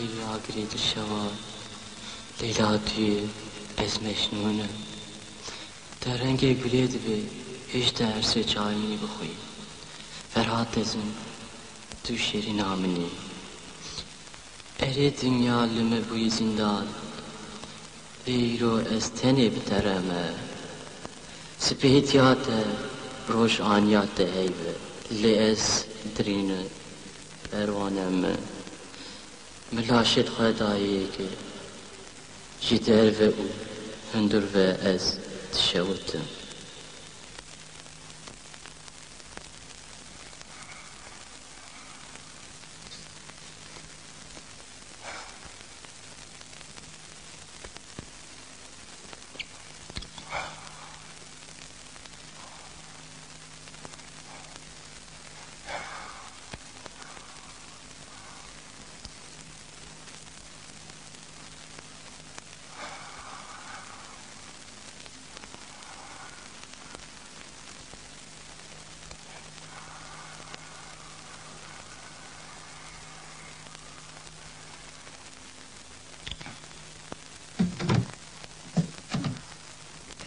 Ey agirê di şewa, Leyla tu yê, ez Mecnûn im. Te rengê gulê dibê, hêj te ersê çavê min î bixwî. Ferhat Dezim, tu şêrîna min î. Erê dinya li min bûyî zîndan, lê îro ez tenê bi te re me. Sipêhîtiya te, roj aniya te heyv e, lê ez dirînim, perwane min. Min laşê xwe dayê yekê, ji derve û hundir ve ez dişewitim.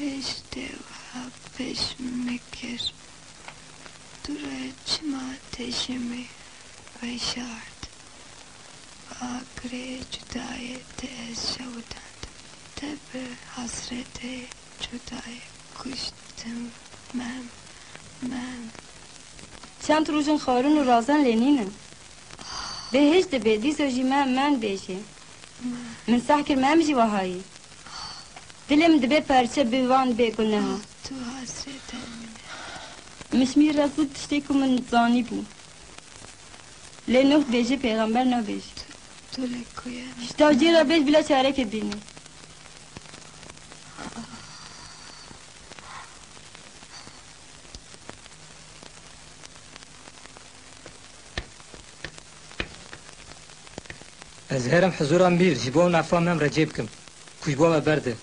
Pêş te wiha pêş min kir. Tu re çima te ji min veşart? Agirê cudayê te ez şewitandim. Te bi hesretê cudayê kuştim. Mem, mem. Çend rojin xwarin û razan lê nînin. Bê hêj dibe, dîsa jî mem, mem bêjê. Min seh kir, mem jî wehayî. Dilê min dibe perçe bi van bêguneha. Tu hasrete min e. Min ji mîr re got tiştê ku min zanîbû. Lê Nuh dibêje, pêxember nabêje. Tu, tu li ku ye? Ji tevcî re bêj bila çareke bînî. Ez herim hizûra mîr ji bo nafa mem recê bikim, ku ji bo me berde.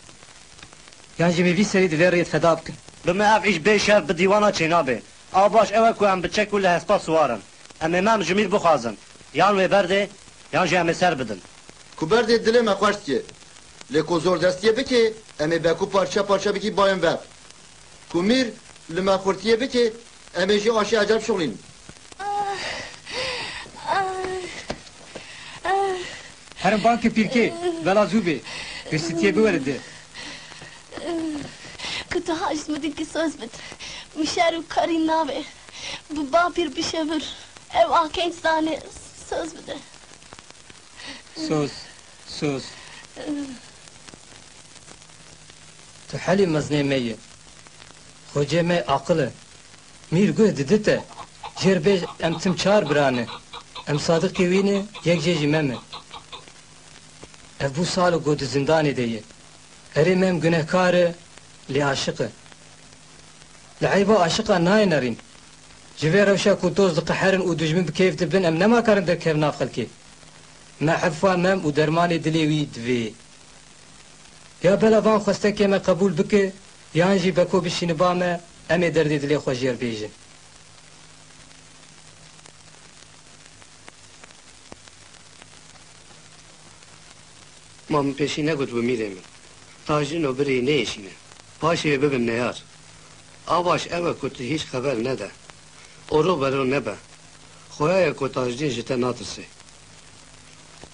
Yan jî me vî serî di vê rêyê feda bikin. Bi me ev îş bê şer bi dîwana çênabe. A baş ew e ku em bi çek û li hespa siwar in. Em ê mem ji mîr bixwazin. Yan wê berdê, yan jî em ê ser bidin. Ku berdê dilê me xweş diye. Lê ku zordestiyê bikê, em ê be ku parçe parçe bikî bayên ve. Ku mîr li me xurtiyê bike, em ê jî aşê ecel bişuxulînin. Herin bankê pîrkê, bela zû bê. Girsitiyê biwere de. Ku tu haj min dikî soz bid. Min şer û karî nabe. Bi bapîr bişevir. Ew a kenc zanê soz bide. Soz, soz. Tu helî mezinê me yî. Xocê me aqil e. Mîr guh didi te. Jêr bêj em tim çar bira ne. Em sadiqê wî ne, yek jê jî me me. Ev bû sal û go di zindanê de ye. Erê, Mem gunehkar e, lê aşiq e. Li eyba aşiqan nayê nerîn. Ji vê rewşa ku dost diqeherin û dijmin bi keyf dibin, em nema karin derkevin nav xelkê. Me efwa Mem û dermanê dilê wî divê. Ya bela van xwestekê me qebûl bike, yan jî beko bişîne ba me, em ê derdê dilê xwe jê re bêjin. Ma min pêşî negotibû mîrê min. Tajîn û birî nêşîne. Paşê wê bibin neyar. A baş ew e ku tu hîç xeber nede. Oro bero nebe. Xoya ye ku Tajîn ji te natirse.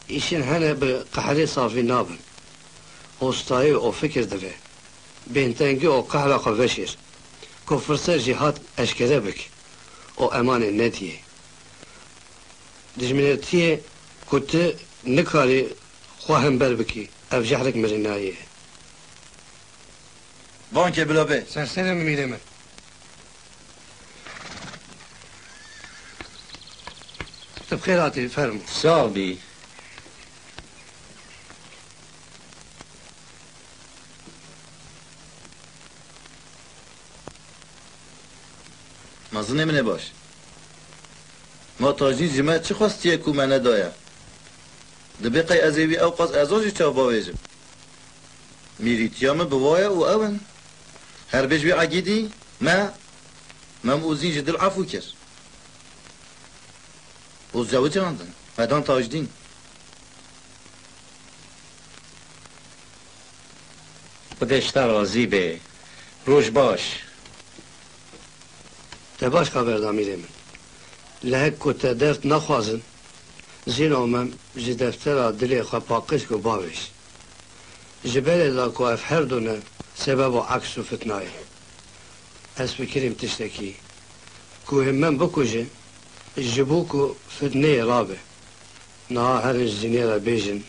Îşin hene bi qehrê safî nabin. Hostayî û fikir divê. Bêntengî û qehra xwe veşêr. Ku firset jî hat eşkere bik û emanê nediyê. Dijminetiyê ku tu nikarî xwe hember bikî, ev jehrek mirinayî ye. Bankê bila bê. Ser serê min mîrê min. Tu bi xêr hatî, fermo. Sax bî. Mezinê min ê baş. Ma Tajîn ji me çi xwestiye ku me nedaye? Dibê qey ez ê wî ewqas ezan jî çav bavêjim? Mîrîtiya min bi wa ye û ew in. Her bêj wî egîdî me, Mem û Zîn ji dil efû kir. Û zewicandin. Me dan Tajdîn. Xwedê ji te razî be. Roj baş. Te baş xeber da mîrê min. Lehek ku te derd naxwazin, Zîn û Mem ji deftera dilê xwe paqij ku bavêj. Ji berê da ku ev her du ne sebeba aks û fitnayê. Ez fikirîm tiştekî. Ku hê Mem bikuje, ji bo ku fitneyê rabe. Niha herin ji Zînê re bêjin.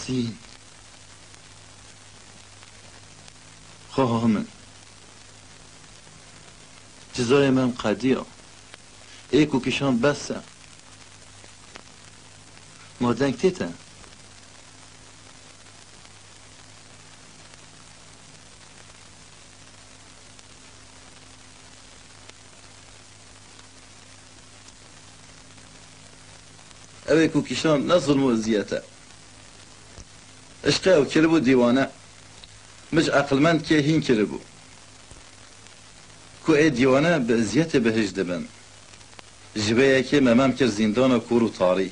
Sîn. Xweha min. Cizayê me em qediya. Ê ku kişand bes e. Ma deng tê te? Ew ê ku kişand ne zilm û eziyet e. Işqê ew kiribû dîwane. Mij eqilmend kê hîn kiribû. Ku ê dîwane bi eziyetê bi hij dibin. Ji vê yekê me mem kir zîndana kûr û tarî.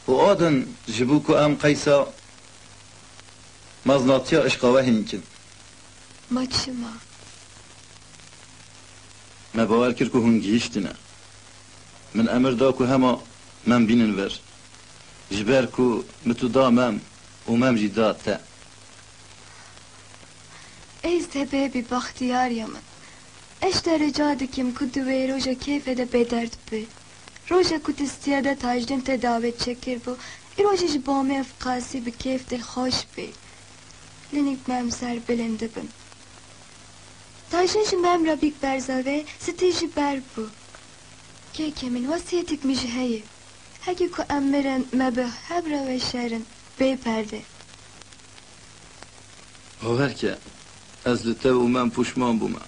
Û a din ji bo ku em qeysa meznatiya işqa we hîn kin. Ma çima? Me bawer kir ku hûn gihîştine. Min emir da ku hema mem bînin vir. Ji ber ku min tu da mem û mem jî da te. Ey sebebî bextiyariya min. Ez ji te rica dikim ku di wê roja kêfê de bêderd bibî. Roja ku tu stiyê de Tajdîn te davet çêkiribû, îro jî ji bo me ev qasî bi kêf dilxweş bî. Lê nîk mem serbilind dibim. Tajdîn ji mem re bîk berza vê, stî jî ber bû. Kêkê min, wesîyetik min jî heye. Heke ku em mirin, me bi hev re veşerin, bê perdê. Bawer ke, ez li te û mem pûşman bûme.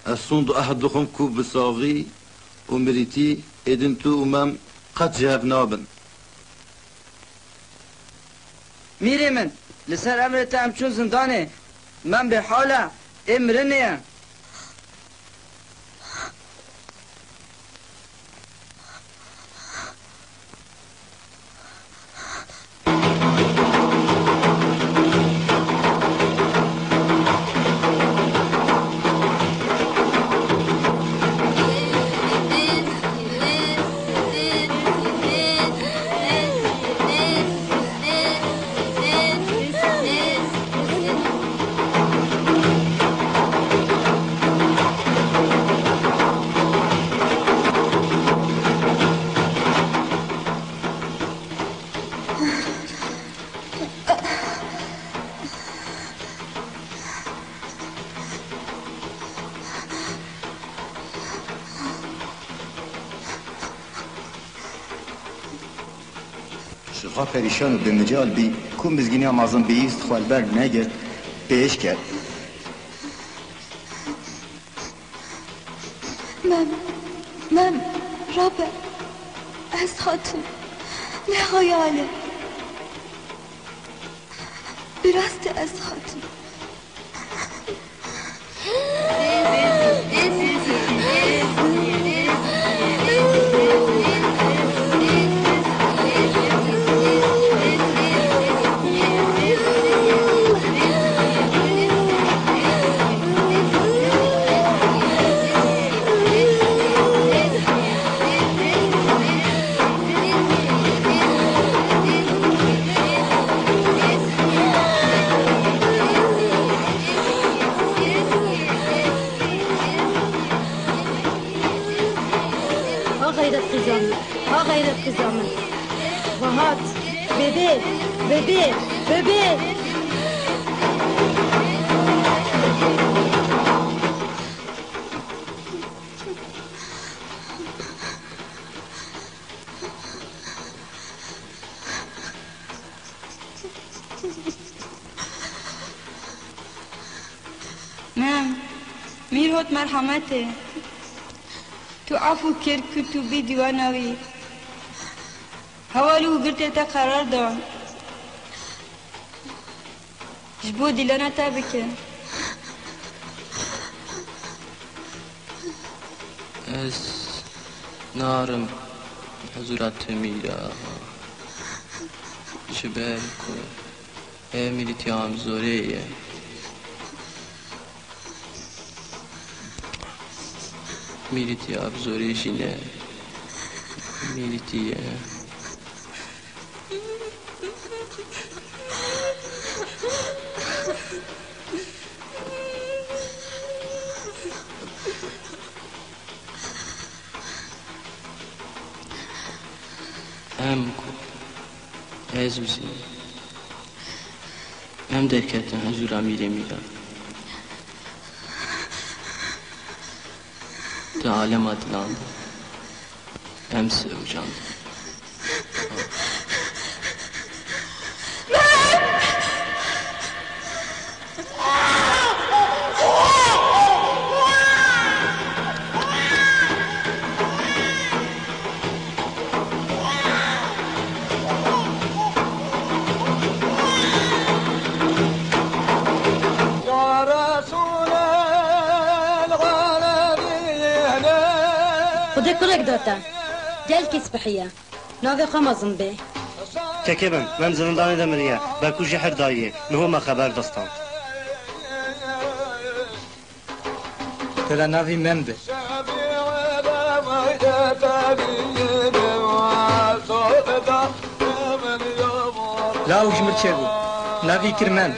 Ez sûnd û ehd dixwim ku bi saxî û mirîtî êdin tu û mem qet ji hev nabin. Mîrê min, Li ser emrê te em çûn zindanê. Mem bêhal e, ê mirinê ye. Ji xwe perîşan û bêmical bî ku mizgîniya mezin bihîst, xwe li ber negirt, pêş ket. Mem, Mem, rabe, ez xatim, ne xeyal e. Bi rastî ez xatim. Ha xeyret qîza min, ha xeyret qîza min. Wehat, bebê, bebê, bebê. Mem, Mîr hot merhemetê. Tu efû kir ku tu bî dîwana wî. Hevalû û girtê te qerar dan. Ji bo dîlana te bikin. Ez narim huzûra te mîra, ji ber ku ev mîrîtiya em zorê ye. Mîrîtiya bi zorê jî ne mîrîtî ye. Em ku ez û Zînê, em derketin huzûra mîrê mîra. Di alema dilan de em sewcandin. Xwedê kurek da te. Gelkî spihiye. Navê xwe mezin bê. Kekê min, Mem zivindanê de miriye. Be ku jehir dayê, niho me xeber de stand. Tela navî Mem be. Law ji min çêbû. Navî kir Mem.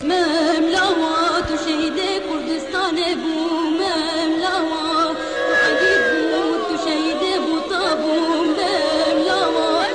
Mem lawa, tu şehîdê Kurdistanê bû, Mem lawa, tu egîd bû, tu şehîdê Bûta bû, Mem lawa.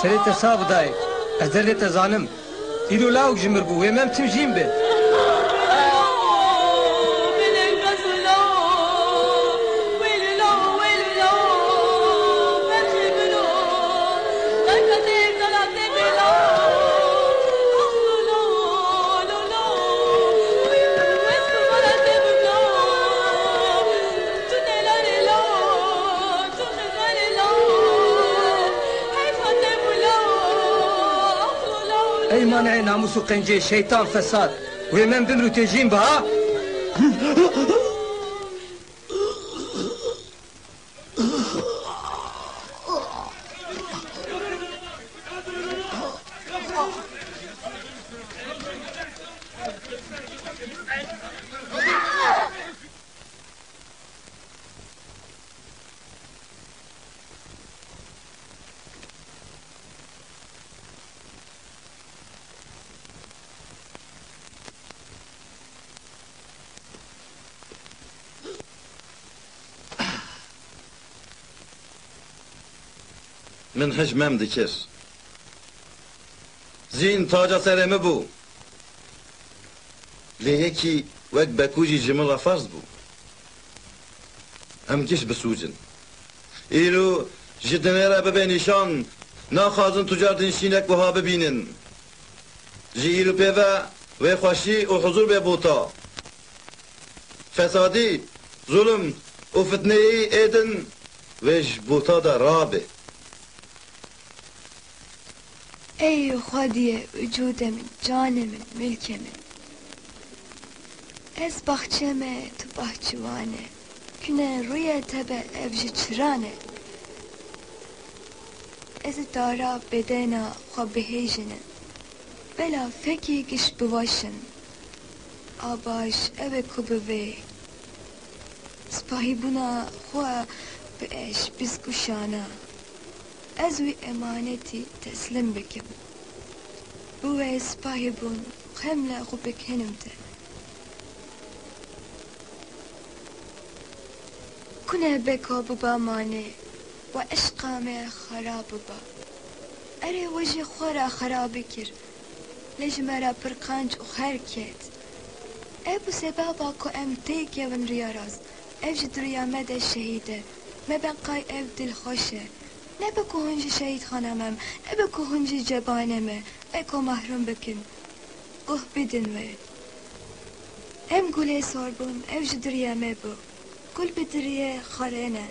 Serê te sax bi dayê. Ez derdê te zanim. Îro lawik ji mir bû, wê mem tim jîn be. Ey maneyê namûs û qencê şeytan fesad. Wê mem bimrû tê jîn biha. Min hij mem dikir. Zîn taca serê min bû. Lê yekî wek Bekû jî ji min re ferz bû. Em giş bisûcin. Îro ji dinê re bibe nîşan, naxwazin tu car din şînek wiha bibînin. Ji îro pê ve wê xweşî û huzûr bê bota. Fesadî, zulm û fitneyî êdin wê ji bota de rabe. Ey Xwediyê wicûdê min, canê min, milkê min. Ez baxçe me, tu baxçiwan e. Kune rûyê te be ev ji çiran e. Ez ê dara bedena xwe bihêjinim. Bela fekî giş biweşin. A baş ew e ku bi vê sipahîbûna xwe bi eş, bi zikuşana ez wî emanetî teslim bikim. Bi wê sipahîbûn xem li xwe pêk henim te. Kune beka biba manê, we eşqa me xera biba. Erê, we jî xwe re xera bikir. Lê ji me re pir qenc û xer ket. Ev bû sebeba ku em têkevin riya rast. Ev ji diriya me de şehîd e. Me ben qay ev dilxweş e. Nebe ku hûn ji şehîdxana me, nebe ku hûn ji cebane me, me ku mahrum bikin. Guh bidin wê. Em gulê sor bûn, ev ji diriya me bû. Gul bi diriyê xwarê ne.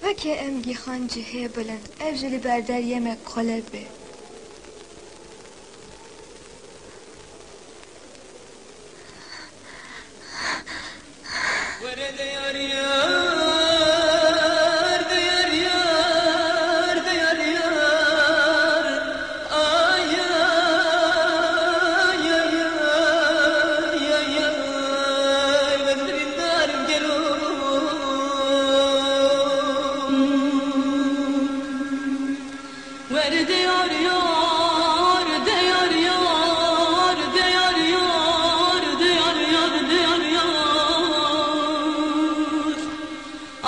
Wekî em gîxan cihê bilind, ev jî li ber deriyê me kole be. Were de yar yar, de yar yar, de yar yar. Ay, ay, ay, ay, ay, ay, ez birîndar im gelo. Were de yar yar, de yar yar, de yar yar, de yar yar, de yar yar.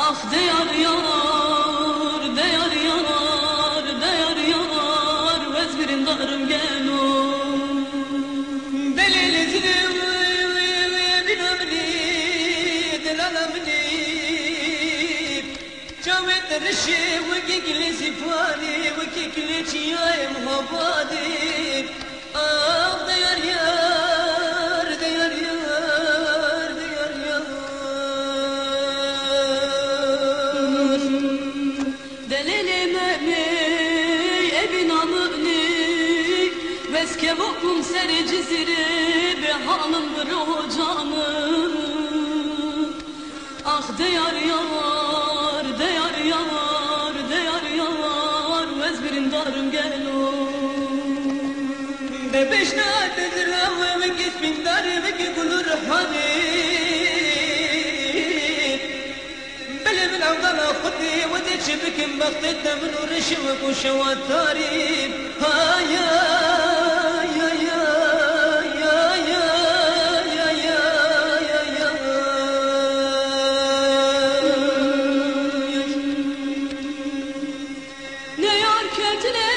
Ax de yar yar, de yar yar, de yar yar, ez birîndar im gelo. Belê lê zilê wê, wê, wê, bîna min î, delala min î. Çavê te rişê wekî gilê sîpanî, wekî gilê çiyayê Mihabadî. Ax de yar yar, de yar yar, de yar yar. Delêlê me mey, evîna min î, wez kevo bûm serê Cizîrê, bê halim bi roho canim. Ax de yar yar, de yar yar, de yar yar, ez birîndar im gelo. De beşna te zira we wekî spîndar, wekî gul û rihanî. Belê min evdana xwedî, we dê çi bikim, bextê te min û reşê we ku şewa tarî. Hay, hay, hay, hay, hay, hay, hay, hay, hay. Ne yar ketine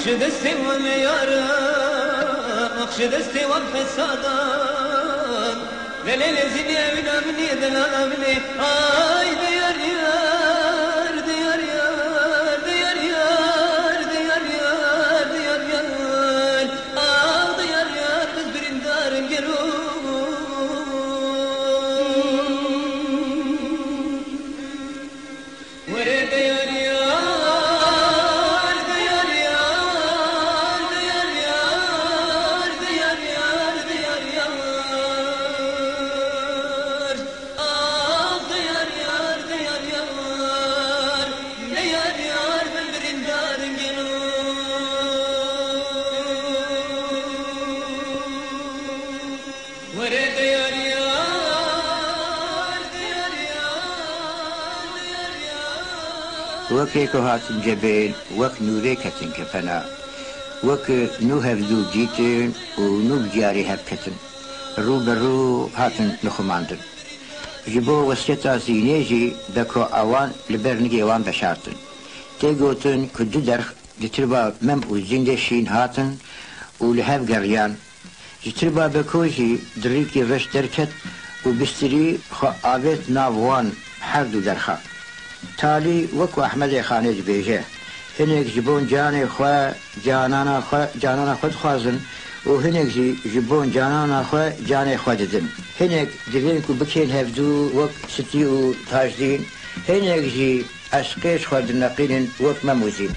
Ji destê wan me yaran, ax ji destê wan fesadan. Delê lezînê evîna min ê, delala min ê. Ay diyar yar, diyar yar, diyar yar, diyar yar, diyar yar. Ax diyar yar, biz birîndar in gelo. Were diyar yar, diyar yar, diyar yar, diyar yar, diyar yar. Ah, diyar yar, diyar yar, diyar yar, bin birîndar in gelo. Were diyar yar, diyar yar, diyar yar. Wekê ku hatin cebên, wek nûrê ketin kefena. Wek nû hevdû dîtin û nû bi diyarê hev ketin. Rû bi rû hatin nixumandin. Ji bo wesiyeta Zînê jî Beko ewan li ber nigê wan veşartin. Tê gotin ku du derx di tirba Mem û Zîn de şîn hatin û li hev geriyan. Ji tirba Beko jî dirîkî reş derket û bistirî xwe avêt nav wan her du derxa. Talî wek ku Ehmedê Xanê dibêje, hinek ji bon canê xwe, canana xwe, canana xwe dixwazin û hinek jî ji bon canana xwe canê xwe didin. Hinek divên ku bikên hevdû wek Sitî û Tajdîn, hinek jî eşqê ji xwe dineqînin wek Mem û Zîn.